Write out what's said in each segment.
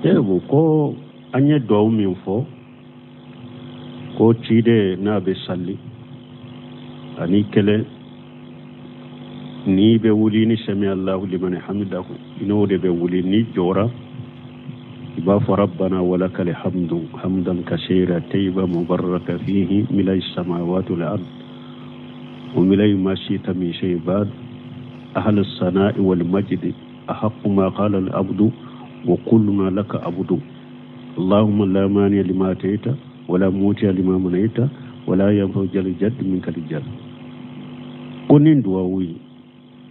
E ko an ye duwawu min fɔ ko ciden n'a bɛ sali ani kelen n'i bɛ wuli ni sami Allahu liman hamidahu i n'o de bɛ wuli n'i jɔra i b'a fɔ rabbana walakal hamdu hamdan kasira tayyiba mubaraka fihi milai samawati wal ard wa milai ma shi'ta min shay'in ba'd ahlu as-sana'i wal majdi ahaqqu ma qala al abdu wa kulluna laka abdu allahumma la mani'a lima ataita wala mutiya lima manaita wala yanfa'u zal jadd minkal jadd. Ko nin duwawu ye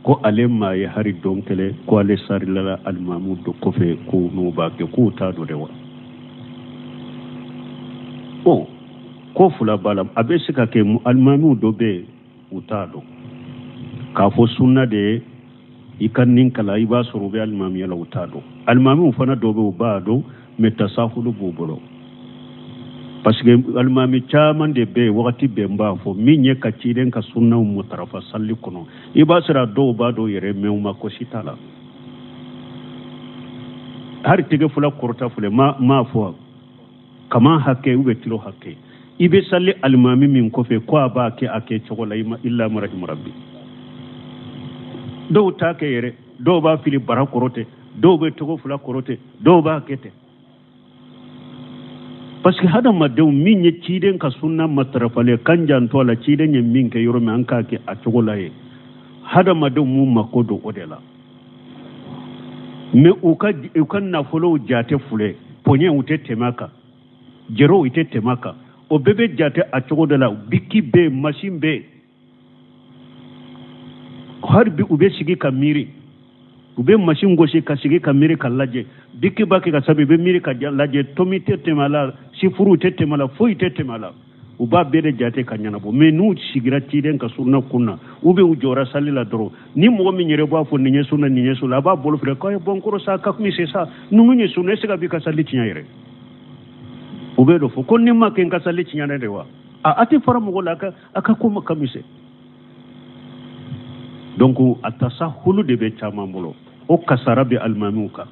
ko ale maa ye hari don kelen ko ale salila alimamu dɔ kɔfɛ ko n'u b'a kɛ k'u t'a dɔn de wa. Bon, ko fila b'a la, a bɛ se ka kɛ alimamiw dɔ bɛ yen u t'a dɔn k'a fɔ sunna de ye i ka nin kalan, i b'a sɔrɔ u bɛ alimamiya la u t'a dɔn. Alimamiw fana dɔ bɛ u b'a dɔn mais tasahulu b'u bolo, parce que alimami caman de bɛ yen wagati bɛɛ n b'a fɔ min ye ka ciden ka sunnaw mutarafa sali kɔnɔ, i b'a sɔrɔ a dɔw b'a dɔn yɛrɛ mais u ma ko si t'a la. Hali tɛgɛ fila kɔrɔta filɛ m'a fɔ kaman hakɛ u bɛ kilo hakɛ, i bɛ sali alimami min kɔfɛ ko a b'a kɛ a kɛ cogo la illa man rahima rabbi. Dɔw t'a kɛ yɛrɛ, dɔw b'a fili bara kɔrɔ ten, dɔw bɛ tɛgɛ fila kɔrɔ ten, dɔw b'a kɛ ten, parce que hadamadenw min ye ciden ka sunna matarafalen kan janto a la, ciden ye min kɛ yɔrɔ min an k'a kɛ a cogo la ye, hadamadenw m'u mako don o de la. Mais u ka nafolow jate filɛ, pɔɲɛ u tɛ tɛmɛ a kan, jɛrɛw u tɛ tɛmɛ a kan, o bɛɛ bɛ jate a cogo de la. Biki bɛ yen, masin bɛ yen, hali bi u bɛ sigi ka miiri, u bɛ masin gosi ka sigi ka miiri ka lajɛ, biki b'a kɛ ka sabu i bɛ miiri ka lajɛ, tomi tɛ tɛmɛ a la, sifuru tɛ tɛmɛ a la, foyi tɛ tɛmɛ a la, u b'a bɛɛ de jate ka ɲɛnabɔ. Mais n'u sigira ciden ka sunna kun na ou bien u jɔra sali la dɔrɔn, ni mɔgɔ min yɛrɛ b'a fɔ nin ye sunna, nin ye sunna, a b'a bolo filɛ k'a ye bɔn kɔrɔ sa ka kun c'est ça, ninnu ye sunna, est ce que a b'i ka sali tiɲɛ yɛrɛ? U bɛ dɔ fɔ ko ni ma kɛ n ka sali tiɲɛ de wa. A tɛ fara mɔgɔ la, a ka ko ma ka misɛn. Donc a tasahulu de bɛ caman bolo, o kasara bɛ alimamiw kan,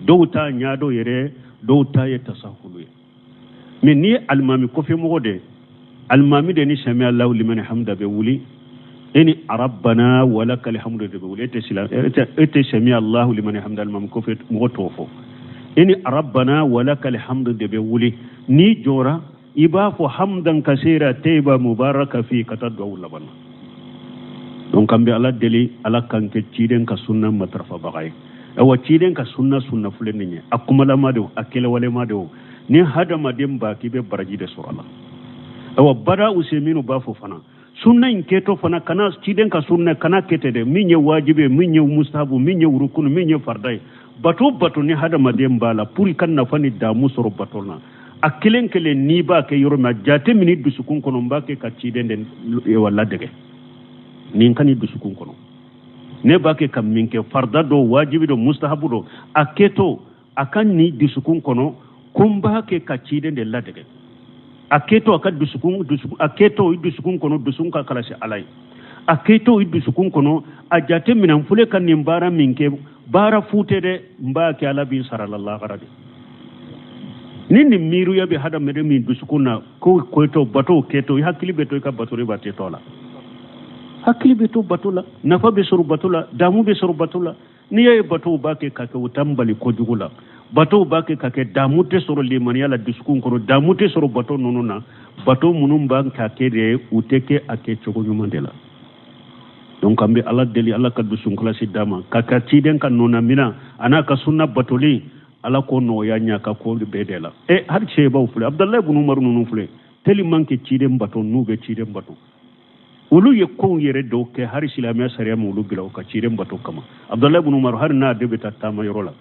dɔw t'a ɲɛdɔn yɛrɛ, dɔw ta ye tasahulu ye. Mais n'i ye alimami kɔfɛmɔgɔ de, alimami de ni sami Allahu liman hamida bɛ wuli, e ni rabbana walakal hamdu de bɛ wuli, e tɛ sila e tɛ sami Allahu liman hamida, alimami kɔfɛ mɔgɔ t'o fɔ, e ni rabbana walakal hamdu de bɛ wuli. N'i jɔra i b'a fɔ hamdan kasira tayyiba mubaraka fi ka taa duwawu laban na. Donc an bɛ Ala deli, Ala k'an kɛ ciden ka sunna matarafabaga ye. Awa, ciden ka sunna, sunna filɛ nin ye, a kumalama de o, a kɛlɛwalema de o, ni hadamaden b'a k'i bɛ baraji de sɔrɔ a la. Awa, bada useminu b'a fɔ fana sunna in kɛtɔ fana, kana ciden ka sunna kana kɛ ten dɛ, min ye wajibi ye, min ye mustahabu, min ye wurukunu, min ye farida ye, bato bato ni hadamaden b'a la pour i ka nafa ni damu sɔrɔ bato na, a kelen kelen n'i b'a kɛ yɔrɔ min, a jate minɛ dusukun kɔnɔ n b'a kɛ ka ciden de ladege nin ka ni dusukun kɔnɔ, ne b'a kɛ ka min kɛ farida dɔ, wajibi dɔ, mustahabu dɔ, a kɛtɔ a ka ni dusukun kɔnɔ ko n b'a kɛ ka ciden de ladege. A kɛtɔ a ka dusukun dusukun, a kɛtɔ i dusukun kɔnɔ, dusukun ka kalasi Ala ye, a kɛtɔ i dusukun kɔnɔ, a jate minɛ n filɛ ka nin baara min kɛ, baara fu tɛ dɛ, n b'a kɛ Ala b'i sara la lahara de. Ni nin miiriya bɛ hadamaden min dusukun na ko kɛtɔ bato kɛtɔ, i hakili bɛ to i ka bato de ba tɛ tɔ la, hakili bɛ to bato la, nafa bɛ sɔrɔ bato la, damu bɛ sɔrɔ bato la. N'i y'a ye batow b'a kɛ ka kɛ, u t'an bali kojugu la, batow b'a kɛ ka kɛ, damu tɛ sɔrɔ limaniya la dusukun kɔnɔ, damu tɛ sɔrɔ bato ninnu na, bato minnu b'an ka kɛ de, u tɛ kɛ a kɛ cogo ɲuman de la. Donc an bɛ Ala deli, Ala ka dusukun kalasi d'a ma ka ka ciden ka nɔnamina a n'a ka sunna batoli, Ala k'o nɔgɔya ɲa ka ko bɛɛ de la. E hali sebaw filɛ, Abudalayi bunu Umaru ninnu filɛ, tellement que ciden bato, n'u bɛ ciden bato, olu ye kow yɛrɛ dɔw kɛ hali silamɛya sariya ma olu bila u ka ciden bato kama. Abudalayi bunu Umaru, hali n'a de bɛ taa taama yɔrɔ la,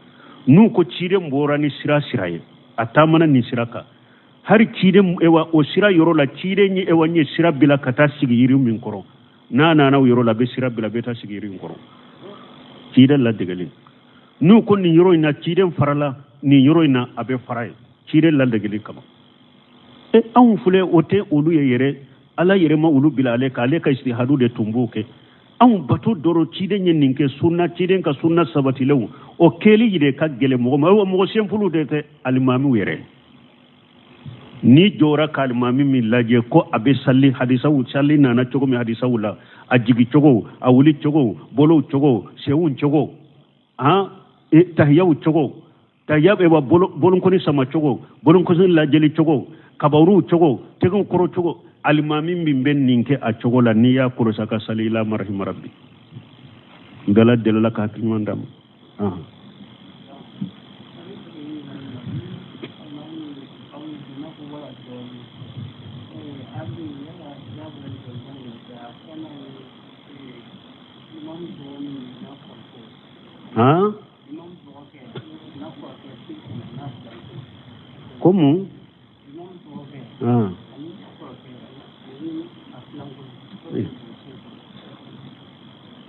n'u ko ciden bɔra ni sira sira ye, a taamana nin sira kan, hali ciden ewa o sira yɔrɔ la, ciden ye ewa ye sira bila ka taa sigi yiri min kɔrɔ, n'a nana o yɔrɔ la, a bɛ sira bila, a bɛ taa sigi yiri in kɔrɔ, ciden ladegelen. N'u ko nin yɔrɔ in na ciden farala nin yɔrɔ in na, a bɛ fara yen ciden ladegeli kama. E anw filɛ, o tɛ olu ye yɛrɛ, Ala yɛrɛ ma olu bila ale kan, ale ka istihadu de tun b'o kɛ. Anw bato dɔrɔn ciden ye nin kɛ sunna, ciden ka sunna sabatilenw o kɛli de ka gɛlɛn mɔgɔ ma. Ayiwa, mɔgɔ senfulu de tɛ, alimamiw yɛrɛ. N'i jɔra ka alimami min lajɛ ko a bɛ sali, hadisaw sali nana cogo min hadisaw la, a jigi cogo, a wuli cogo, bolow cogo, senw cogo, han, tahiyaw cogo, tahiya bɛ wa bolonkɔni sama cogo, bolonkɔni lajɛli cogo, kabaruw cogo, tɛgɛw kɔrɔ cogo, alimami min bɛ nin kɛ a cogo la, n'i y'a kɔlɔsi a ka sali la, ma rahima rabbi, n bɛ Ala deli Ala ka hakili ɲuman d'a ma. Han, ko mun?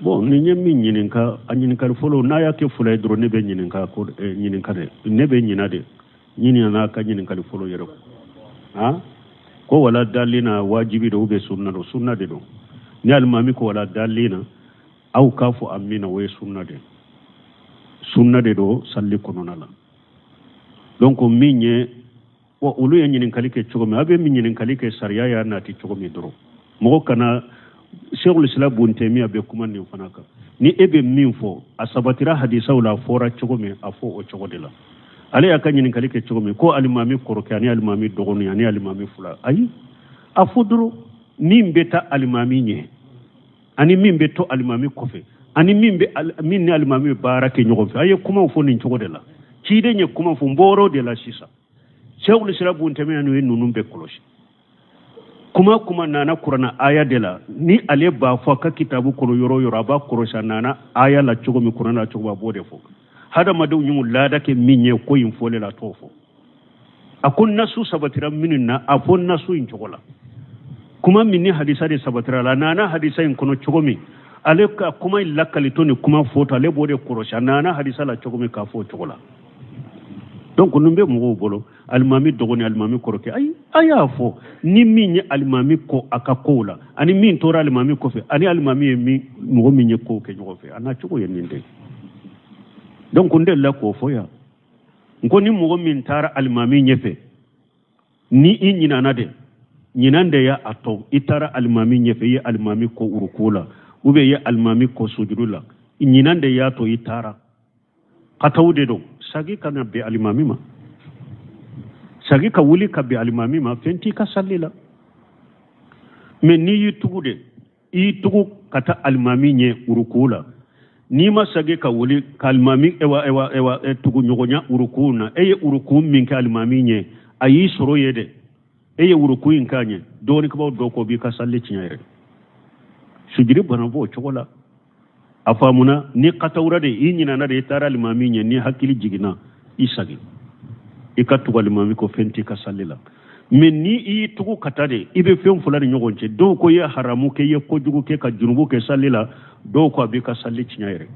Bon, nin ye min ɲininka, a ɲininkali fɔlɔ, n'a y'a kɛ fila ye dɔrɔn, ne bɛ ɲininka ko ɲininka dɛ, ne bɛ ɲina de ɲininka n'a ka ɲininkali fɔlɔ yɛrɛ. Han, ko wala dalina wajibi don ou bien sunna don? Sunna de don. Ni alimami ko wala dalina, aw k'a fɔ amina, o ye sunna de, sunna de don salli kɔnɔna la. Donc min ye wa, olu ye ɲininkali kɛ cogo min, a bɛ min ɲininkali kɛ, sariya y'a nati cogo min dɔrɔn, mɔgɔ kana. Sheikhul Islam Bun Taymiya bɛ kuma nin fana kan. Ni e bɛ min fɔ, a sabatira hadisaw la, a fɔra cogo min, a fɔ o cogo de la. Ale y'a ka ɲininkali kɛ cogo min, ko alimami kɔrɔkɛ ani alimami dɔgɔnin ani alimami fila, ayi, a fɔ dɔrɔn min bɛ taa alimami ɲɛ ani min bɛ to alimami kɔfɛ ani min bɛ min ni alimami bɛ baara kɛ ɲɔgɔn fɛ. A ye kumaw fɔ nin cogo de la. Ciden ye kuma fɔ, n bɔra o de la sisan. Sheikhul Islam Bun Taymiya n'u ye ninnu bɛɛ kɔlɔsi. Kuma nana kuranna aya de la, ni ale b'a fɔ a ka kitabu kɔnɔ yɔrɔ o yɔrɔ, a b'a kɔlɔsi a nana aya la cogo min, kuranna la cogo min, a b'o de fɔ. Hadamadenw y'u laada kɛ min ye ko in fɔlen la, a t'o fɔ. A ko nasu sabatira minnu na, a fɔ nasu in cogo la. Kuma min ni hadisa de sabatira la, a nana hadisa in kɔnɔ cogo min, ale ka kuma in lakalito ni kuma fɔtɔ, ale b'o de kɔlɔsi a nana hadisa la cogo min, k'a fɔ o cogo la. Donc ninnu bɛ mɔgɔw bolo, alimami dɔgɔnin, alimami kɔrɔkɛ, ayi, a y'a fɔ ni min ye alimami kɔ a ka kow la, ani min tora alimami kɔfɛ, ani alimami ye min mɔgɔ min ye kow kɛ ɲɔgɔn fɛ, a n'a cogo ye nin de. Donc n delila k'o fɔ yan, n ko ni mɔgɔ min taara alimami ɲɛfɛ, ni i ɲinana de, ɲinan de y'a tɔ, i taara alimami ɲɛfɛ, i ye alimami kɔ uruku la, ou bien i ye alimami kɔ sujuru la, ɲinan de y'a to i taara, kataw de don, sagi ka na bɛn alimami ma, sagi ka wuli ka bɛn alimami ma, fɛn t'i ka sali la. Mais n'i y'i tugu de, i y'i tugu ka taa alimami ɲɛ uruku la, n'i ma sagi ka wuli ka alimami ewa ewa ewa tugu ɲɔgɔnya uruku na, e ye uruku min kɛ alimami ɲɛ, a y'i sɔrɔ ye dɛ, e ye uruku in k'a ɲɛ, dɔɔninkabaw dɔw ko b'i ka sali tiɲɛ yɛrɛ. Sujuri bana b'o cogo la. A faamuna? Ni katawura de, i ɲinana de, i taara alimami ɲɛ, ni hakili jiginna, i sagi i ka tugu alimami kɔ, fɛn t'i ka sali la. Mais ni i y'i tugu ka taa de, i bɛ fɛn fila ni ɲɔgɔn cɛ. Dɔw ko i ye haramu kɛ, i ye kojugu kɛ ka junubu kɛ sali la, dɔw ko a b'i ka sali tiɲɛ yɛrɛ.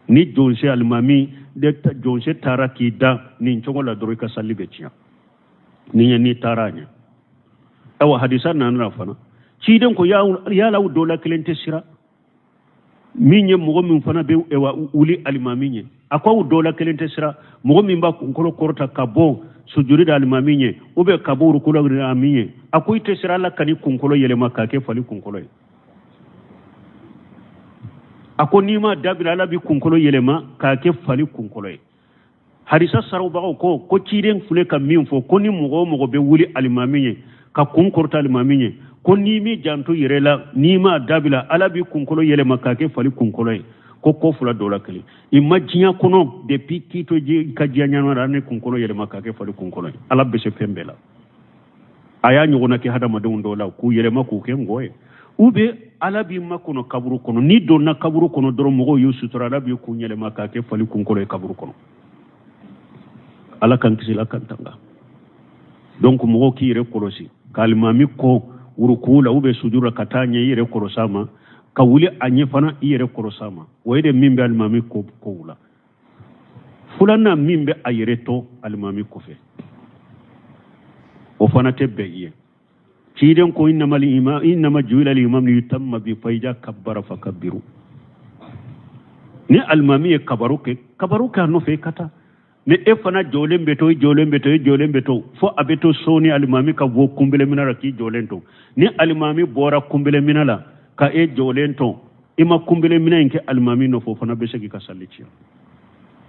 Ni jonse alimami de jonse taara k'i da nin cogo la dɔrɔn, i ka sali bɛ tiɲɛ ni ɲɛ n'i taara a ɲɛ. Ayiwa, hadisa nana fana, ciden ko yala aw dɔ la kelen tɛ siran min ye mɔgɔ min fana bɛ wuli alimami ɲɛ? A ko aw dɔ la kelen tɛ siran mɔgɔ min b'a kunkolo kɔrɔta ka bɔ sujudi da alimami ɲɛ, ou bien ka bɔ uruku la alimami ɲɛ? A ko i tɛ siran Ala kan'i kunkolo yɛlɛma k'a kɛ fali kunkolo ye? A ko n'i ma dabila, Ala b'i kunkolo yɛlɛma k'a kɛ fali kunkolo ye. Hadisa sarawubagaw ko ciden filɛ ka min fɔ, ko ni mɔgɔ o mɔgɔ bɛ wuli alimami ye ka kun kɔrɔta alimami ye, ko n'i m'i janto yɛrɛ la, n'i m'a dabila, Ala b'i kunkolo yɛlɛma k'a kɛ fali kunkolo ye. Ko fila dɔ la kelen i ma diɲɛ kɔnɔ depuis k'i to ka diɲɛ ɲɛnama la, ni kunkolo yɛlɛma k'a kɛ fali kunkolo ye. Ala bɛ se fɛn bɛɛ la. A y'a ɲɔgɔnna kɛ hadamadenw dɔw la k'u yɛlɛma k'u kɛ ngɔ ye, ou bien Ala b'i makɔnɔ kaburu kɔnɔ, n'i donna kaburu kɔnɔ dɔrɔn, mɔgɔw y'u sutura, Ala b'i kun yɛlɛma k'a kɛ fali kunkolo ye kaburu kɔnɔ. Ala k'an kisi, Ala k'an tanga. Donc mɔgɔw k'i yɛrɛ kɔlɔsi ka alimami kɔ uruku la ou bien sujuru la ka taa ɲɛ, i yɛrɛ kɔlɔsi a ma, ka wuli a ɲɛ fana, i yɛrɛ kɔlɔsi a ma. O ye de min bɛ alimami kɔ kow la. Filanan, min bɛ a yɛrɛ to alimami kɔfɛ, o fana tɛ bɛn i ye. Ciden ko innama al-imam innama ju'ila al-imam liyutamma bi fa iza kabbara fakabbiru. Ni alimami ye kabaru kɛ, kabaru kɛ a nɔfɛ i ka taa. Ni e fana jɔlen bɛ to, i jɔlen bɛ to, i jɔlen bɛ to fo a bɛ to sɔɔni alimami ka bɔ kunbelemina la k'i jɔlen to. Ni alimami bɔra kunbelemina la ka e jɔlen to, i ma kunbelemina in kɛ alimami nɔfɛ, o fana bɛ se k'i ka sali tiɲɛ.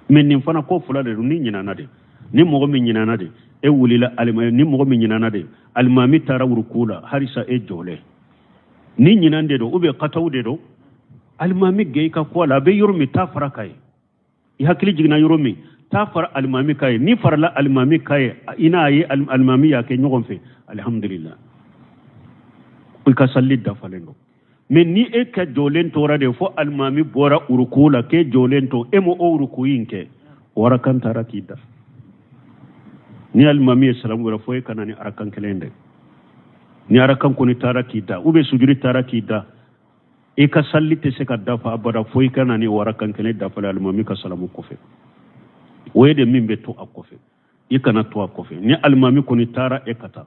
Mais nin fana ko fila de don. Ni ɲinana de, ni mɔgɔ min ɲinana de, e wulila alimami, ni mɔgɔ min ɲinana de, alimami taara wuruku la halisa e jɔlen. Ni ɲinan de don ou bien kataw de don, alimami gɛn i ka ko a la, a bɛ yɔrɔ min taa fara ka ye, i hakili jiginna yɔrɔ min taa fara alimami ka ye. N'i farala alimami ka ye, i n'a ye alimami y'a kɛ ɲɔgɔn fɛ, alihamudulila, i ka sali dafalen don. Mais ni e ka jɔlen tora de fo alimami bɔra uruku la k'e jɔlen to, e ma o uruku in kɛ, o arakan taara k'i da. Ni alimami ye salamu wɛrɛ fɔ, e ka na ni arakan kelen dɛ. Ni arakan kɔni taara k'i da, ou bien sujudi taara k'i da, i ka sali tɛ se ka dafa abada fo i ka na ni o arakan kelen dafalen alimami ka salamu kɔfɛ. O ye de min bɛ to a kɔfɛ, i kana to a kɔfɛ. Ni alimami kɔni taara, e ka taa.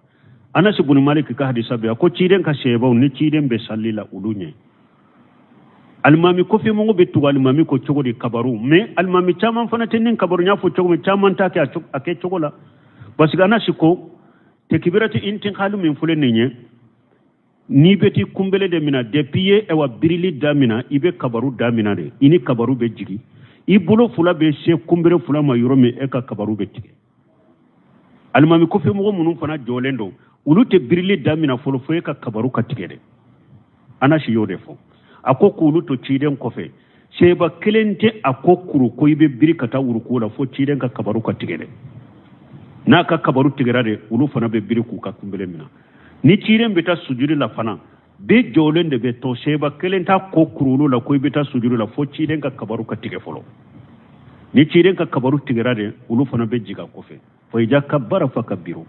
Anasi bun Malik ka hadisa bɛ a ko ciden ka sɛbaw ni ciden bɛ sali la olu ɲɛ, alimami kɔfɛ mɔgɔ bɛ tugu alimami kɔ cogo di kabaru. Mais alimami caman fana tɛ nin kabaru, n y'a fɔ cogo min, caman t'a kɛ a kɛ cogo la. Parce que Anasi ko tekibirati intikali min filɛ nin ye, n'i bɛ t'i kunbele de mina, depuis ye ɛwa birili damina, i bɛ kabaru damina de, i ni kabaru bɛ jigin, i bolo fila bɛ se kunbele fila ma yɔrɔ min, e ka kabaru bɛ tigɛ. Alimami kɔfɛ mɔgɔ minnu fana jɔlen don, olu tɛ birili damina fɔlɔ fo e ka kabaru ka tigɛ dɛ. Anasi y'o de fɔ. A ko k'olu to ciden kɔfɛ, seba kelen tɛ a kɔ kuru ko i bɛ biri ka taa wuruku la fo ciden ka kabaru ka tigɛ dɛ. N'a ka kabaru tigɛra de, olu fana bɛ biri k'u ka kunbele minɛ. Ni ciden bɛ taa sujudi la fana, bɛɛ jɔlen de bɛ to, seba kelen t'a kɔ kuru olu la ko i bɛ taa sujudi la fo ciden ka kabaru ka tigɛ fɔlɔ. Ni ciden ka kabaru tigɛra de, olu fana bɛ jigin a kɔfɛ. Fa iza kabbara fakabbiru.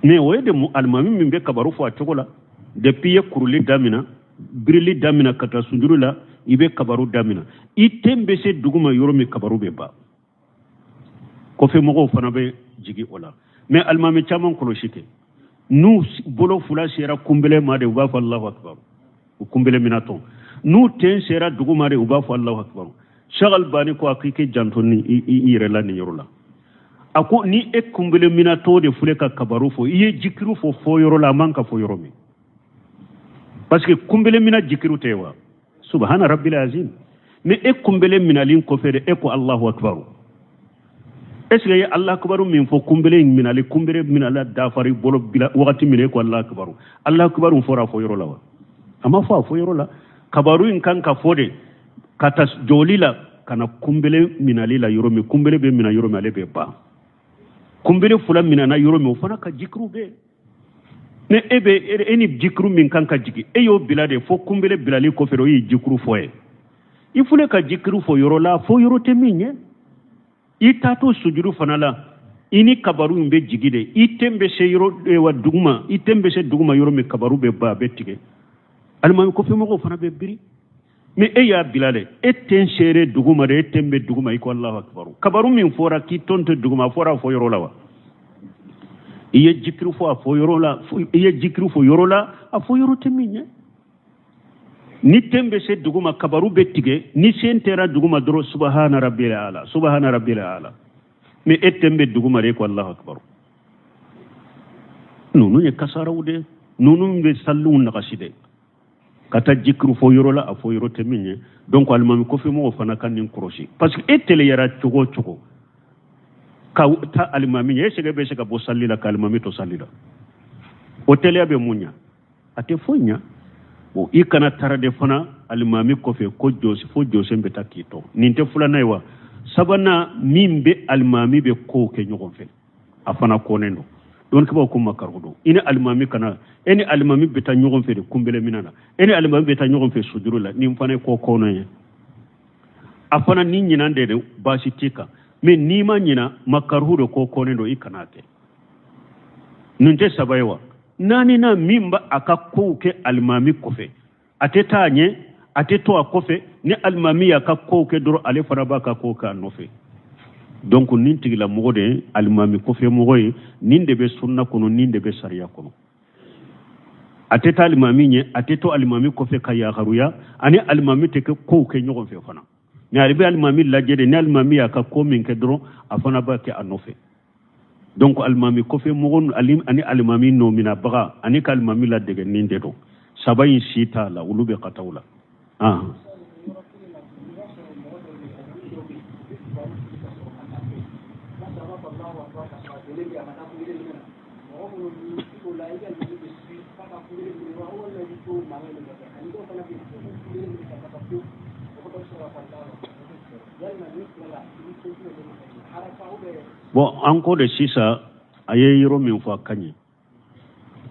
Mais o ye de alimami min bɛ kabaru fɔ a cogo la, depuis i ye kuruli damina, birili damina ka taa sujuru la, i bɛ kabaru damina, i ten bɛ se duguma yɔrɔ min, kabaru bɛ ban, kɔfɛ mɔgɔw fana bɛ jigin o la. Mais alimami caman kɔlɔsi kɛ, n'u bolo fila sera kunbele ma de, u b'a fɔ Alahu akibaru, u kunbele mina tɔn. N'u ten sera duguma de, u b'a fɔ Alahu akibaru. Cheikh Albani ko a k'i k'i janto ni i yɛrɛ la nin yɔrɔ la. A ko ni e kunbele minatɔ de filɛ ka kabaru fɔ, i ye jikiru fɔ fɔ yɔrɔ la a man ka fɔ yɔrɔ min, parce que kunbele mina jikiru tɛ wa, subhana rabbil azim. Mais e kunbele minalen kɔfɛ de, e ko Allahu akbar. Est ce que i ye Allahu akbar min fɔ kunbele in minali, kunbele minala dafara i bolo bila wagati min, e ko Allahu akbar, Allahu akbar fɔra a fɔ yɔrɔ la wa? A ma fɔ a fɔ yɔrɔ la. Kabaru in kan ka fɔ de ka taa jɔli la ka na kunbele minali la yɔrɔ min, kunbele bɛ mina yɔrɔ min, ale bɛ ban. Kunbele fila minana yɔrɔ min, o fana ka jikiru bɛ yen. Ni e bɛ e ni jikiru min kan ka jigin, e y'o bila de fo kunbele bilali kɔfɛ, o ye jikiru fɔ ye. I filɛ ka jikiru fɔ yɔrɔ la fo yɔrɔ tɛ min ye. I taatɔ sujuru fana la, i ni kabaru in bɛ jigin de, i ten bɛ se yɔrɔ wa duguma, i ten bɛ se duguma yɔrɔ min, kabaru bɛ ban, a bɛ tigɛ. Alimami kɔfɛ mɔgɔw fana bɛ biri. Mais e y'a bila dɛ, e ten sere duguma dɛ, e ten bɛ duguma, i ko Alahu akibaru. Kabaru min fɔra k'i tɔn tɛ duguma, a fɔra a fɔ yɔrɔ la wa? I ye jikiru fɔ a fɔ yɔrɔ la, i ye jikiru fɔ yɔrɔ la, a fɔ yɔrɔ tɛ min ye. Ni ten bɛ se duguma, kabaru bɛ tigɛ. Ni sen tɛra duguma dɔrɔn, subahana rabbil ala, subahana rabbil ala. Mais e ten bɛ duguma de, e ko Alahu akibaru. Ninnu ye kasaraw de, ninnu bɛ saliw nagasi de, ka taa jikiru fɔ yɔrɔ la a fɔ yɔrɔ tɛ min ye. Donc alimami kɔfɛ mɔgɔw fana ka nin kɔlɔsi, parce que e teliyara cogo o cogo ka taa alimami ɲɛ, e sɛgɛ bɛ se ka bɔ sali la ka alimami to sali la, o teliya bɛ mun ɲa? A tɛ foyi ɲa. Bon, i kana tara de fana alimami kɔfɛ ko jɔsi fo jɔsen bɛ taa k'i to. Nin tɛ filanan ye wa? Sabanan min bɛ alimami bɛ kow kɛ ɲɔgɔn fɛ, a fana kɔnnen don. Dɔnnikɛbaaw ko makaru don. I ni alimami kana, e ni alimami bɛ taa ɲɔgɔn fɛ de kunbele minɛ na, e ni alimami bɛ taa ɲɔgɔn fɛ sujuru la, nin fana ye ko kɔnɔ ye. A fana ni ɲinan de don, baasi t'i kan. Mais n'i ma ɲinan, makaruhu de, ko kɔnnen don, i kana kɛ. Nin tɛ saba ye wa? Naaninan min b'a a ka kow kɛ alimami kɔfɛ, a tɛ taa ɲɛ, a tɛ to a kɔfɛ. Ni alimami y'a ka kow kɛ dɔrɔn, ale fana b'a ka kow kɛ a nɔfɛ. Donc nin tigilamɔgɔ de ye alimami kɔfɛ mɔgɔ ye. Nin de bɛ sunna kɔnɔ, nin de bɛ sariya kɔnɔ. A tɛ taa alimami ɲɛ, a tɛ to alimami kɔfɛ ka yakaruya, ani alimami tɛ kɛ kow kɛ ɲɔgɔn fɛ fana. Mais ale bɛ alimami lajɛ de, ni alimami y'a ka ko min kɛ dɔrɔn, a fana b'a kɛ a nɔfɛ. Donc alimami kɔfɛ mɔgɔ ani alimami nɔminabaga ani ka alimami ladege nin de don. Saba in si t'a la, olu bɛ kataw la. Bon, an ko de sisan a ye yɔrɔ min fɔ a ka ɲi.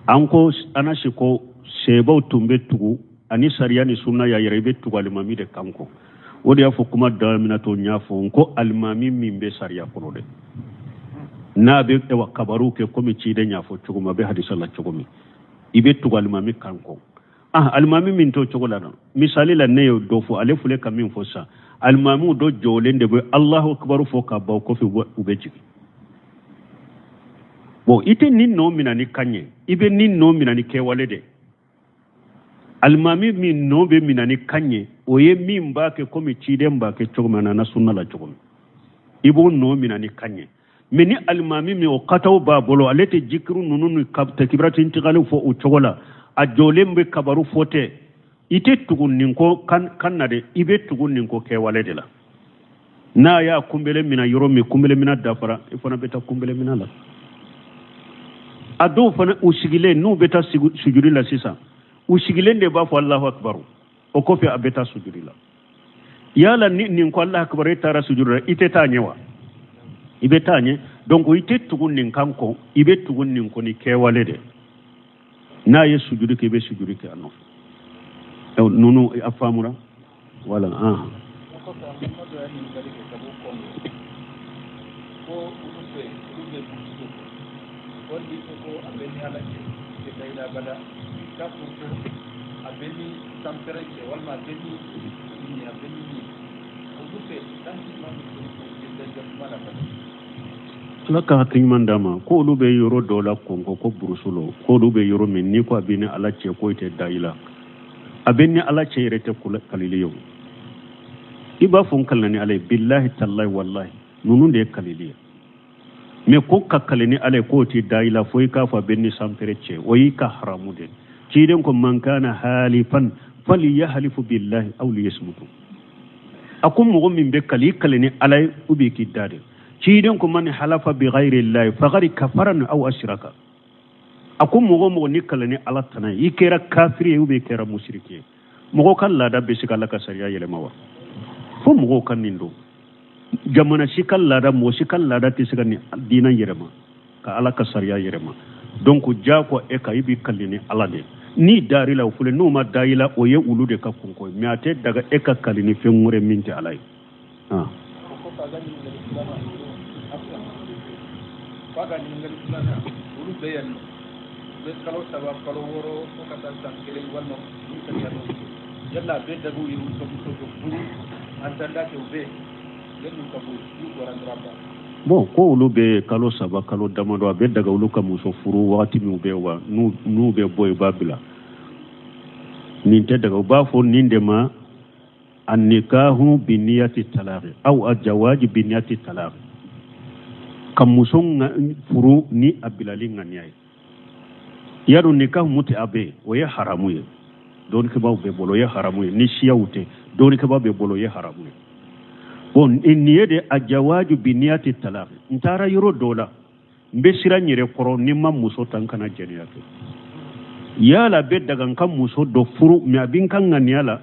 An ko Anasi ko sebaw tun bɛ tugu ani sariya ni sunna y'a yɛrɛ i bɛ tugu alimami de kan kɔ. O de y'a fɔ kuma daminɛ to n y'a fɔ n ko alimami min bɛ sariya kɔnɔ dɛ, n'a bɛ ewa kabaru kɛ komi ciden y'a fɔ cogo min, a bɛ hadisa la cogo min, i bɛ tugu alimami kan kɔ. Alimami min t'o cogo la dɛ, misali la ne y'o dɔ fɔ, ale filɛ ka min fɔ sisan, alimamiw dɔ jɔlen de bɛ Alahu akibaru fɔ ka ban, o kɔfɛ u bɛ jigin. Bon, i tɛ nin nɔ minɛ ni kan ye, i bɛ nin nɔ minɛ ni kɛwale de. Alimami min nɔ bɛ minɛ ni kan ye, o ye min b'a kɛ komi ciden b'a kɛ cogo min, a nana sunna la cogo min, i b'o nɔ minɛ ni kan ye. Mais ni alimami min o kataw b'a bolo, ale tɛ jikiru ninnu ni takibiratu intikaliw fɔ o cogo la, a jɔlen bɛ kabaru fɔ tɛ, i tɛ tugu nin ko kan na dɛ, i bɛ tugu nin ko kɛwale de la. N'a y'a kunbele minɛ yɔrɔ min, kunbele minɛ dafara, i fana bɛ taa kunbele minɛ la. A dɔw fana u sigilen, n'u bɛ taa sujudi la sisan, u sigilen de b'a fɔ Alahu akibaru, o kɔfɛ a bɛ taa sujudi la. Yala ni nin ko Alahu akibaru, e taara sujudi la, i tɛ taa ɲɛ wa? I bɛ taa ɲɛ. Donc i tɛ tugu nin kan kɔ, i bɛ tugu nin kɔ ni kɛwale de. N'a ye sujudi kɛ, i bɛ sujudi kɛ a nɔfɛ. Ninnu a faamura? Voilà. Ala ka hakili ɲuman d'a ma. Ko olu bɛ yɔrɔ dɔ la kɔnkɔ ko burusu lo, ko olu bɛ yɔrɔ min n'i ko a bɛ ni Ala cɛ, ko i tɛ da i la. A bɛ ni Ala cɛ yɛrɛ tɛ kalili ye o. I b'a fɔ n kalina ni Ala ye, bilahi talahi walahi, ninnu de ye kalili ye. Mais ko ka kali ni Ala ye k'o tɛ da i la fo i k'a fɔ a bɛ ni sanpɛrɛ cɛ, o y'i ka haramu de. Ciden ko man kana halifan falyahlifu billahi aw liyasmutu. A ko mɔgɔ min bɛ kali, i kali ni Ala ye ou bien k'i da de. Ciden ko man halafa bi ghayri llahi faqad kafara aw ashraka. A ko mɔgɔ mɔgɔ ni kali ni Ala tana ye, i kɛra kafiri ye ou bien i kɛra musiriki ye. Mɔgɔ ka laada bɛ se ka Ala ka sariya yɛlɛma wa? Fo mɔgɔw ka nin dɔn. Jamana si ka laada, mɔgɔ si ka laada tɛ se ka nin diinɛ yɛlɛma, ka Ala ka sariya yɛlɛma. Donc diyagoya e kan, i b'i kali ni Ala de. N'i dar'i la o filɛ, n'o ma da i la, o ye olu de ka kunko ye. Mais a tɛ daga e ka kali ni fɛn wɛrɛ min tɛ Ala ye. Olu bɛ yan nɔ, u bɛ kalo 3, kalo 6 fo ka taa san 1 walima n'u sariya dɔw ye. Yala a bɛ daga u ye u ka muso dɔ furu en attendant que u bɛ yanni u ka bɔ yen, n'u bɔra dɔrɔn ba. Bon, ko olu bɛ kalo 3, kalo damadɔ, a bɛ daga olu ka muso furu wagati min u bɛ wa n'u bɛ bɔ, i b'a bila. Nin tɛ daga, u b'a fɔ nin de ma annikahu biniyati talaqi aw ajawaji biniyati talaqi, ka muso furu ni a bilali ŋaniya ye. Yadon nikahu muti a bɛ yen, o ye haramu ye, dɔnnikɛbaaw bɛɛ bolo o ye haramu ye, ni siyaw tɛ, dɔnnikɛbaaw bɛɛ bolo o ye haramu ye. Bon, nin ye de ajawaaju biniyati talaqi. N taara yɔrɔ dɔ la, n bɛ siran n yɛrɛ kɔrɔ ni n ma muso ta n kana jɛnɛya kɛ. Yala bɛ daga n ka muso dɔ furu, mais a bɛ n ka ŋaniya la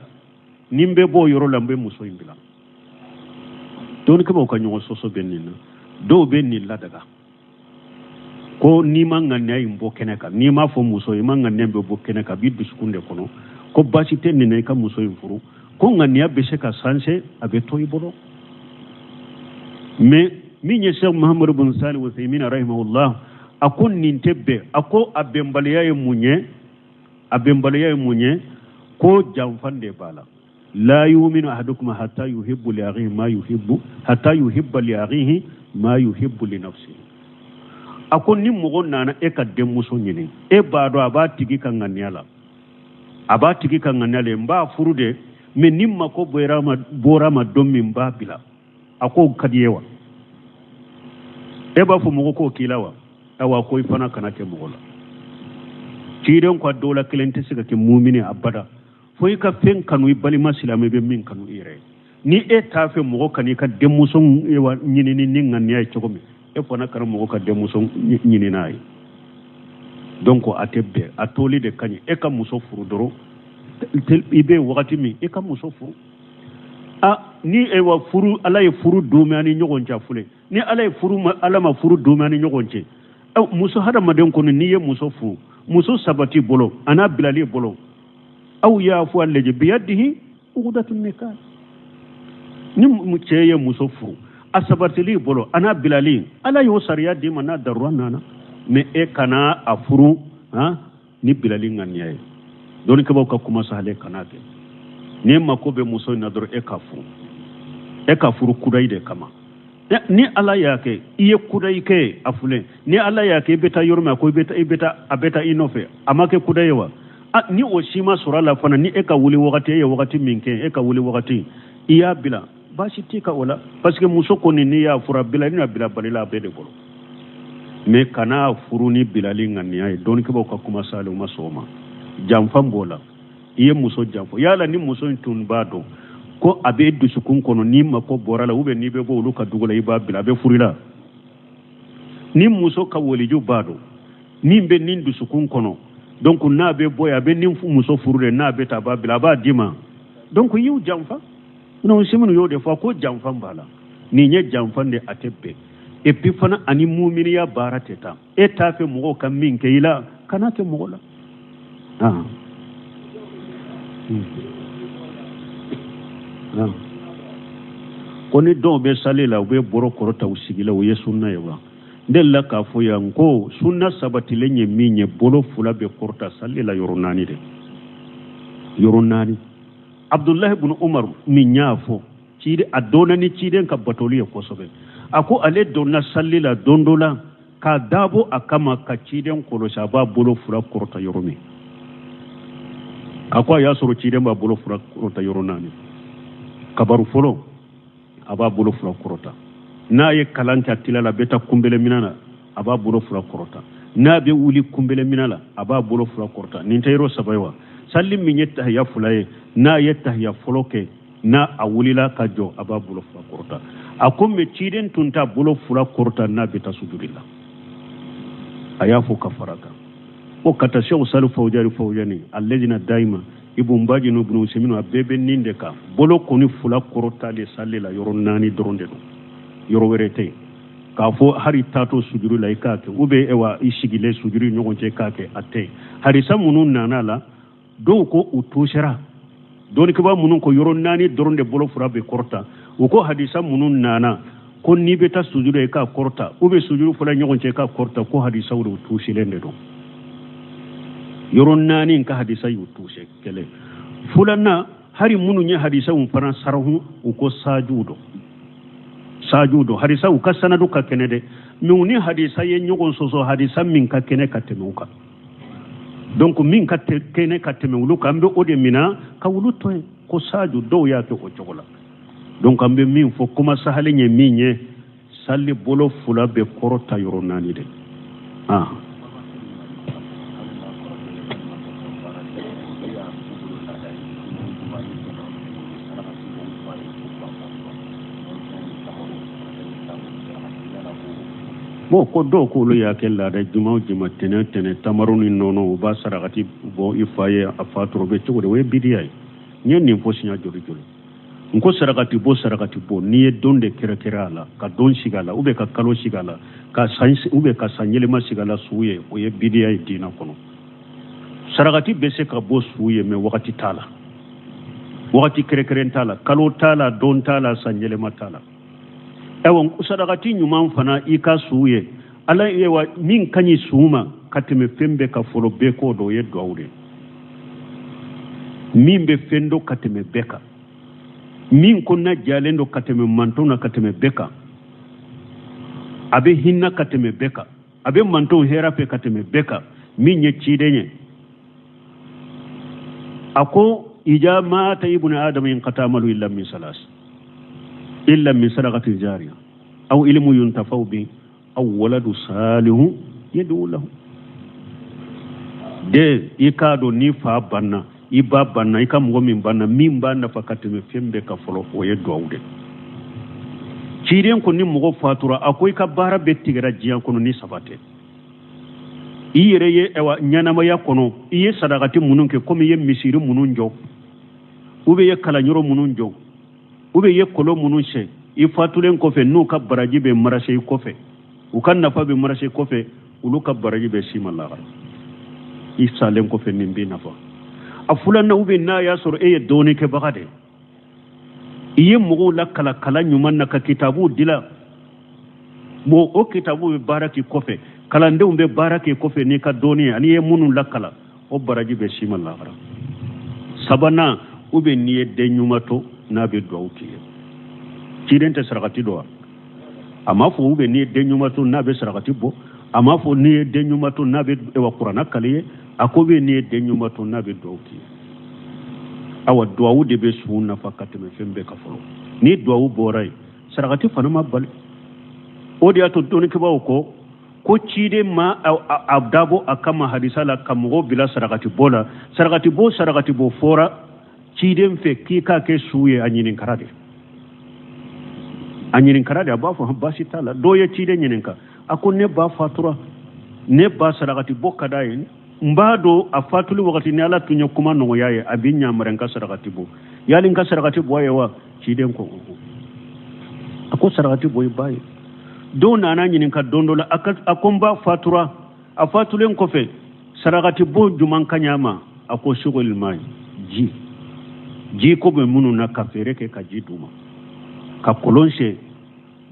ni n bɛ bɔ o yɔrɔ la, n bɛ muso in bila. Dɔnnikɛbaaw ka ɲɔgɔn sɔsɔ bɛ nin na. Dɔw bɛ nin ladaga ko n'i ma ŋaniya in bɔ kɛnɛ kan, n'i m'a fɔ muso ye, i ma ŋaniya in bɛ bɔ kɛnɛ kan, a b'i dusukun de kɔnɔ ko baasi tɛ nin na i ka muso in furu, ko ŋaniya bɛ se ka sanse, a bɛ to i bolo. Mais min ye Cheikh Muhammadu bin Salih Uthaymin rahimahullah, a ko nin tɛ bɛn. A ko a bɛnbaliya ye mun ye? A bɛnbaliya ye mun ye? Ko janfan de b'a la. La yuminu ahadukum hatta yuhibbu li akhihi ma yuhibbu, hatta yuhibba li akhihi ma yuhibbu li nafsihi. A ko ni mɔgɔ nana e ka denmuso ɲini, e b'a dɔn a b'a tigi ka ŋaniya la, a b'a tigi ka ŋaniya la, n b'a furu de, mais ni mako bɔra ma don min, n b'a bila. A k'o ka di ye wa? E b'a fɔ mɔgɔ k'o k'i la wa? Awa, ko i fana kana kɛ mɔgɔ la. Ciden ko a dɔw la kelen tɛ se ka kɛ mumini abada fo i ka fɛn kanu i balima silamɛ i bɛ min kanu i yɛrɛ ye. Ni e t'a fɛ mɔgɔ kan'i ka denmuso ɲinini ni ŋaniya ye cogo min, e fana kana mɔgɔ ka denmuso ɲini n'a ye. Donc a tɛ bɛn, a toli de ka ɲi. E ka muso furu dɔrɔn, i bɛ wagati min i ka muso furu. A ni e wa furu, Ala ye furu don an ni ɲɔgɔn cɛ fɔlɔ. Ni Ala ye furu ma, Ala ma furu don an ni ɲɔgɔn cɛ. Muso hadamaden kɔni, n'i ye muso furu, muso sabati bolo a n'a bilali bolo, aw y'a fɔ a lajɛ biyadihi ugudatu nikah. Ni cɛ ye muso furu, a sabatili bolo a n'a bilali, Ala y'o sariya d'i ma n'a darura nana. Mais e kana a furu han ni bilali ŋaniya ye. Dɔnnikɛbaaw ka kuma sahale, kana kɛ. N'i mako bɛ muso in na dɔrɔn, e ka furu, e ka furu kudayi de kama. Ni Ala y'a kɛ i ye kudayi kɛ a fulen, ni Ala y'a kɛ i bɛ taa yɔrɔ min, a ko i bɛ taa, i bɛ taa, a bɛ taa i nɔfɛ, a ma kɛ kudayi ye wa? Ni o si ma sɔrɔ a la fana, ni e ka wuli wagati, e ye wagati min kɛ, e ka wuli wagati, i y'a bila, baasi t'i ka o la, parce que muso kɔni, n'i y'a furu, a bila ni a bila balila, a bɛɛ de bolo. Mais kana furu ni bilali ŋaniya ye. Dɔnnikɛbaaw ka kuma sale, u ma sɔn o ma. Janfa b'o la, i ye muso janfa. Yala ni muso in tun b'a dɔn ko a bɛ dusukun kɔnɔ, n'i mako bɔra la, ou bien n'i bɛ bɔ olu ka dugu la, i b'a bila, a bɛ furu i la. Ni muso ka waliju b'a dɔn min bɛ nin dusukun kɔnɔ, donc n'a bɛ bɔ yen, a bɛ nin muso furu de, n'a bɛ taa, a b'a bila, a b'a d'i ma, donc i y'u janfa. Non, siminu y'o de fɔ ko janfa b'a la. Nin ye janfa de, a tɛ bɛn. Et puis fana, ani muminiya baara tɛ taa. E t'a fɛ mɔgɔw ka min kɛ i la, kana kɛ mɔgɔ la. Ah. Ah. Ko ni dɔw bɛ sali la, u bɛ bolo kɔrɔta u sigi la, o ye sunna ye wa? N delila k'a fɔ yan ko sunna sabatilen ye min ye, bolo fila bɛ kɔrɔta sali la yɔrɔ naani de, yɔrɔ naani. Abdulahi bin Umar min y'a fɔ, ciden a dɔnna ni ciden ka batoli ye kosɛbɛ. A ko ale donna sali la don dɔ la k'a dabɔ a kama ka ciden kɔlɔsi a b'a bolo fila kɔrɔta yɔrɔ min. A ko a y'a sɔrɔ ciden b'a bolo fila kɔrɔta yɔrɔ naani. Kabaru fɔlɔ, a b'a bolo fila kɔrɔta n'a ye kalan kɛ, a tilala, a bɛ taa kunbɛlɛ minɛ na, a b'a bolo fila kɔrɔta. N'a bɛ wuli kunbɛlɛ minɛ la, a b'a bolo fila kɔrɔta. Nin tɛ yɔrɔ saba ye wa? Sali min ye tahiya fila ye, n'a ye tahiya fɔlɔ kɛ, n'a a wulila ka jɔ, a b'a bolo fila kɔrɔta. A ko mɛ ciden tun t'a bolo fila kɔrɔta n'a bɛ taa sujudi la. A y'a fɔ ka fara kan ko ka taa Sɛku Sali Fawujari Fawujani alɛjina dayima, Ibun Baji n'u Ibunu Useminu, a bɛɛ bɛ nin de kan. Bolo kɔni fila kɔrɔtalen sali la yɔrɔ naani dɔrɔn de don, yɔrɔ wɛrɛ tɛ yen. K'a fɔ hali taatɔ sujuru la i k'a kɛ, ou bien wa i sigilen sujuru ɲɔgɔn cɛ k'a kɛ, a tɛ yen. Hadisa minnu nana la, dɔw ko u tusera. Dɔnnikɛbaa minnu ko yɔrɔ naani dɔrɔn de bolo fila bɛ kɔrɔta, u ko hadisa minnu nana ko n'i bɛ taa sujuru i k'a kɔrɔta, ou bien sujuru fila ɲɔgɔn cɛ i k'a kɔrɔta, ko hadisaw de tusilen de don. Yɔrɔ naani ka hadisa y'u tuse kelen. Filanan, hali minnu ye hadisaw fana sarahu, u ko sajuw don, sajuw don. Hadisa u ka sanadu ka kɛnɛ dɛ, mais u ni hadisa ye ɲɔgɔn sɔsɔ, hadisa min ka kɛnɛ ka tɛmɛ u kan. Donc min ka kɛnɛ ka tɛmɛ olu kan, an bɛ o de mina ka olu to yen, ko saju dɔw y'a kɛ o cogo la. Donc an bɛ min fɔ, kuma sahalen ye min ye, sali bolo fila bɛ kɔrɔta yɔrɔ naani de. Ah. Bon, ko dɔw k'olu y'a kɛ laada, juma o juma, tɛnɛ o tɛnɛ, tamaro ni nɔnɔ, u b'a sarakati bɔ i fa ye, a fa tɔrɔ bɛ cogo di? O ye bidiya ye. N ye nin fɔ siɲɛ joli joli? N ko sarakati bɔ, sarakati bɔ, n'i ye don de kɛrɛkɛrɛ a la, ka don sigi a la, ou bien ka kalo sigi a la, ka san, ou bien ka san yɛlɛma sigi a la su ye, o ye bidiya ye diinɛ kɔnɔ. Sarakati bɛ se ka bɔ su ye, mais wagati t'a la, wagati kɛrɛkɛrɛn t'a la, kalo t'a la, don t'a la, san yɛlɛma t'a la. Ayiwa, sarakati ɲuman fana i ka su ye, Ala ye wa min ka ɲi su ma ka tɛmɛ fɛn bɛɛ ka fɔlɔ, bɛɛ k'o dɔn, o ye duwawu de ye. Min bɛ fɛn dɔn ka tɛmɛ bɛɛ kan, min ko na jalen don ka tɛmɛ mantɔn na ka tɛmɛ bɛɛ kan, a bɛ hinɛ ka tɛmɛ bɛɛ kan, A bɛ mantonw hɛrɛ fɛ ka tɛmɛ bɛɛ kan, min ye ciden ye. A ko ija mata ibnu adama inqata amalu illa min salas, illa min sadaqatin jariya aw ilmu yuntafau bi aw waladu salihu yad'u lahu. De i k'a dɔn ni fa banna, i ba banna, i ka mɔgɔ min banna, min b'a nafa ka tɛmɛ fɛn bɛɛ kan fɔlɔ, o ye duwawu de. Ciden ko ni mɔgɔ fatura, a ko i ka baara bɛɛ tigɛra diɲɛ kɔnɔ ni saba tɛ. I yɛrɛ ye ayiwa ɲɛnamaya kɔnɔ, i ye sadakati minnu kɛ, komi i ye misiri minnu jɔ, ou bien i ye kalanyɔrɔ minnu jɔ, ou bien i ye kɔlɔn minnu sen, i fatulen kɔfɛ n'u ka baraji bɛ marase i kɔfɛ, u ka nafa bɛ marase i kɔfɛ, olu ka baraji bɛ s'i ma lahara i salen kɔfɛ, nin b'i nafa. A filanan, ou bien n'a y'a sɔrɔ e ye dɔnnikɛbaga de ye, i ye mɔgɔw lakala kalan ɲuman na ka kitabuw dila, bon o kitabu bɛ baara k'i kɔfɛ, kalandenw bɛ baara k'i kɔfɛ n'i ka dɔnni ye, ani i ye minnu lakala, o baraji bɛ s'i ma lahara. Sabanan, ou bien n'i ye den ɲuman to n'a bɛ duwawu k'i ye. Ciden tɛ sarakati dɔn wa? A m'a fɔ ou bien n'i ye den ɲuman to n'a bɛ sarakati bɔ, a m'a fɔ n'i ye den ɲuman to n'a bɛ ewa kuranna kali ye, a ko bɛ n'i ye den ɲuman to n'a bɛ duwawu k'i ye. Awa duwawu de bɛ su nafa ka tɛmɛ fɛn bɛɛ kan fɔlɔ. Ni duwawu bɔra yen, sarakati fana ma bali. O de y'a to dɔnnikɛbaaw ko ciden ma a dabɔ a kama hadisa la ka mɔgɔw bila sarakati bɔ la. Sarakati bɔ, sarakati bɔ fɔra ciden fɛ k'i k'a kɛ su ye, a ɲininkara de, a ɲininkara de, a b'a fɔ baasi t'a la. Dɔw ye ciden ɲininka, a ko ne ba fatura, ne ba sarakati bɔ ka d'a ye, n b'a dɔn a fatuli wagati ni Ala tun ye kuma nɔgɔya ye, a bɛ ɲamara n ka sarakati bɔ, yali n ka sarakati bɔ a ye wa? Ciden ko a ko sarakati bɔ i ba ye. Dɔw nana ɲininka don dɔ la, a ko n ba fatura, a fatulen kɔfɛ sarakati bɔ jumɛn ka ɲa ma? A ko sugolima ji, ji ko bɛ minnu na ka feere kɛ ka ji d'u ma, ka kɔlɔn sen,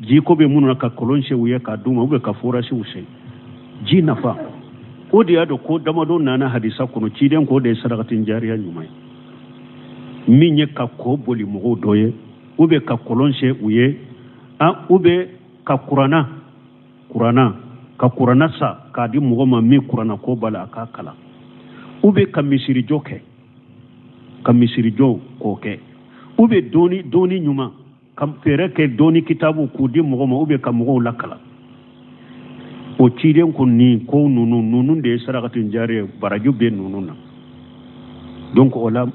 ji ko bɛ minnu na ka kɔlɔn sen u ye k'a d'u ma, ou bien ka forasiw sen, ji nafa. O de y'a dɔn ko damadɔ nana hadisa kɔnɔ, ciden ko de ye sarakati jariya ɲuman ye, min ye ka kɔ boli mɔgɔw dɔ ye, ou bien ka kɔlɔn sen u ye, ou bien ka kuranna ka kuranna sa k'a di mɔgɔ ma min kuranna ko b'a la a k'a kalan, ou bien ka misirijɔ kɛ, ka misirijɔ k'o kɛ, ou bien dɔɔni ɲuman ka fɛɛrɛ kɛ dɔɔni kitabu k'u di mɔgɔ ma, ou bien ka mɔgɔw lakalan. O ciden ko nin ko ninnu de ye sarakati jari ye, baraji bɛ ninnu na. Donc o la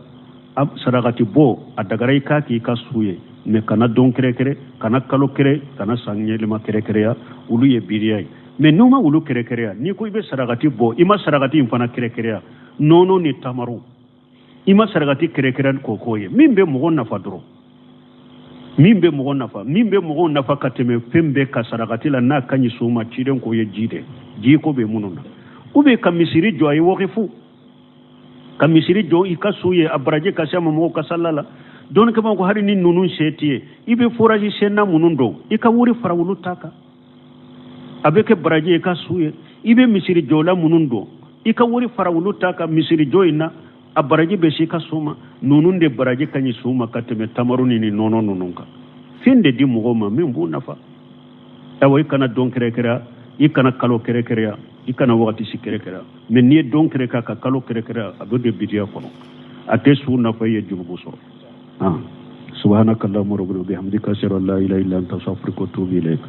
sarakati bɔ a dagara i k'a k'i ka su ye, mais kana don kɛrɛkɛrɛ, kana kalo kɛrɛ, kana san yɛlɛma kɛrɛkɛrɛya, olu ye biriya ye. Mais n'u ma olu kɛrɛkɛrɛya, n'i ko i bɛ sarakati bɔ, i ma sarakati in fana kɛrɛkɛrɛya, nɔnɔ ni tamaro, i ma sarakati kɛrɛkɛrɛ k'o k'o ye, min bɛ mɔgɔ nafa dɔrɔn, min bɛ mɔgɔ nafa, min bɛ mɔgɔw nafa ka tɛmɛ fɛn bɛɛ ka sarakati la n'a ka ɲi so ma, ciden k'o ye ji de, ji ko bɛ minnu na, ou bien ka misiri jɔ a ye wakifu, ka misiri jɔ i ka so ye, a baraji ka se a ma mɔgɔw ka sala la. Dɔnnikɛbaaw ko hali ni ninnu se t'i ye, i bɛ forasi senna minnu dɔn, i ka wari fara olu ta kan, a bɛ kɛ baraji i ka so ye. I bɛ misiri jɔla minnu dɔn, i ka wari fara olu ta kan misiri jɔ in na, a baraji bɛ se i ka so ma. Ninnu de baraji ka ɲi so ma ka tɛmɛ tamaru ni nɔnɔ ninnu kan. Fɛn de di mɔgɔw ma min b'u nafa. Ayiwa, i kana don kɛrɛkɛrɛya, i kana kalo kɛrɛkɛrɛya, i kana wagati si kɛrɛkɛrɛya, mais n'i ye don kɛrɛkɛrɛya ka kalo kɛrɛkɛrɛya, a bɛ don bidiya kɔnɔ, a tɛ su nafa, i ye jurumu sɔrɔ. Subhanaka allahumma rabbana bihamdika, ashhadu an la ilaha illa anta, astaghfiruka wa atubu ilayk.